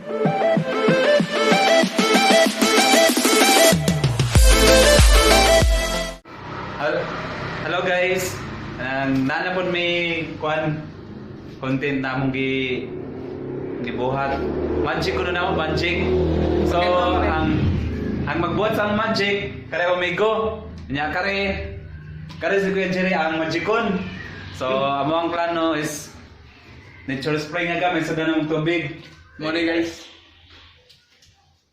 Hello guys. Naa na pod may kuan content na among gibuhat. Magic kuno na ako, magic. So ang magbuhat sa ang magic kare Omego. Nya kare si Kuya Jerry ang magicon. So amo ang plano is nature spray nga gamit sa ganang tubig. Morning, guys.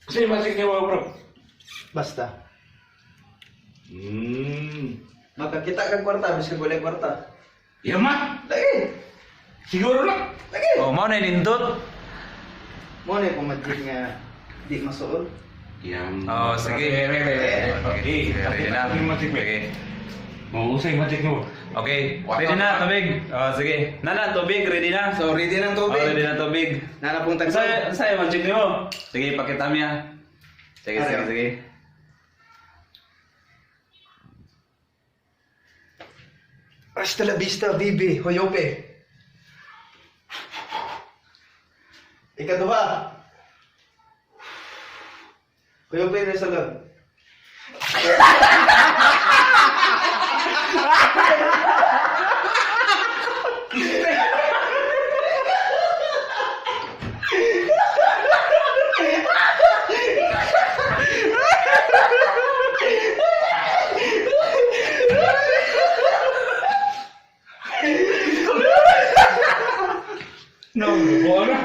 Kasi magic niya bro. Basta. Makakita kang kwarta, bisan wala kwarta. Yama! Lagi. Siguro lang. Lagi. Oh, mao na nindot. Mo na yung magic nga di masuol. Yam. Oh, sige. Okay, Okay, ready na. Okay. Oh, usay magic mo. Okay, ready na tubig. Oh, sige. Nana, tubig, ready na. So ready ng Oh, tubig. ready na tubig. Nana pong tagsa. Sa magic nimo. Sige, pakita niya. Sige, sige, Ano? sige. Hasta la vista, baby. Hoyope. Ikaduha. Hoyope na sa loob. No, wala.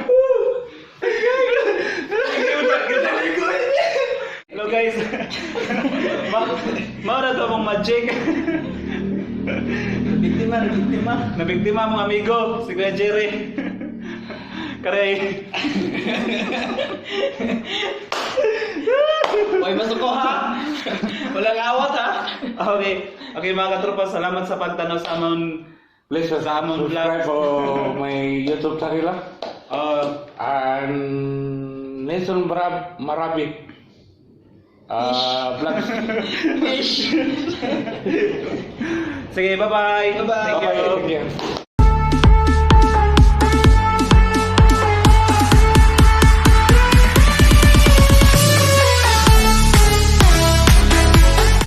Hello guys. Mao na to mong magic. Biktima, biktima. Nabiktima mong amigo, si Kuya Jerry. Kare. Oy, masuko ha. Walang awat ha. Okay. Okay mga katropa, salamat sa pagtanaw sa amon Please sa amon vlog. subscribe for my YouTube channel ah. Oh, And Nelson Brab Marabi. Vlogs. Fish. Sige, bye-bye. Bye-bye. Thank you. Bye-bye. Thank you.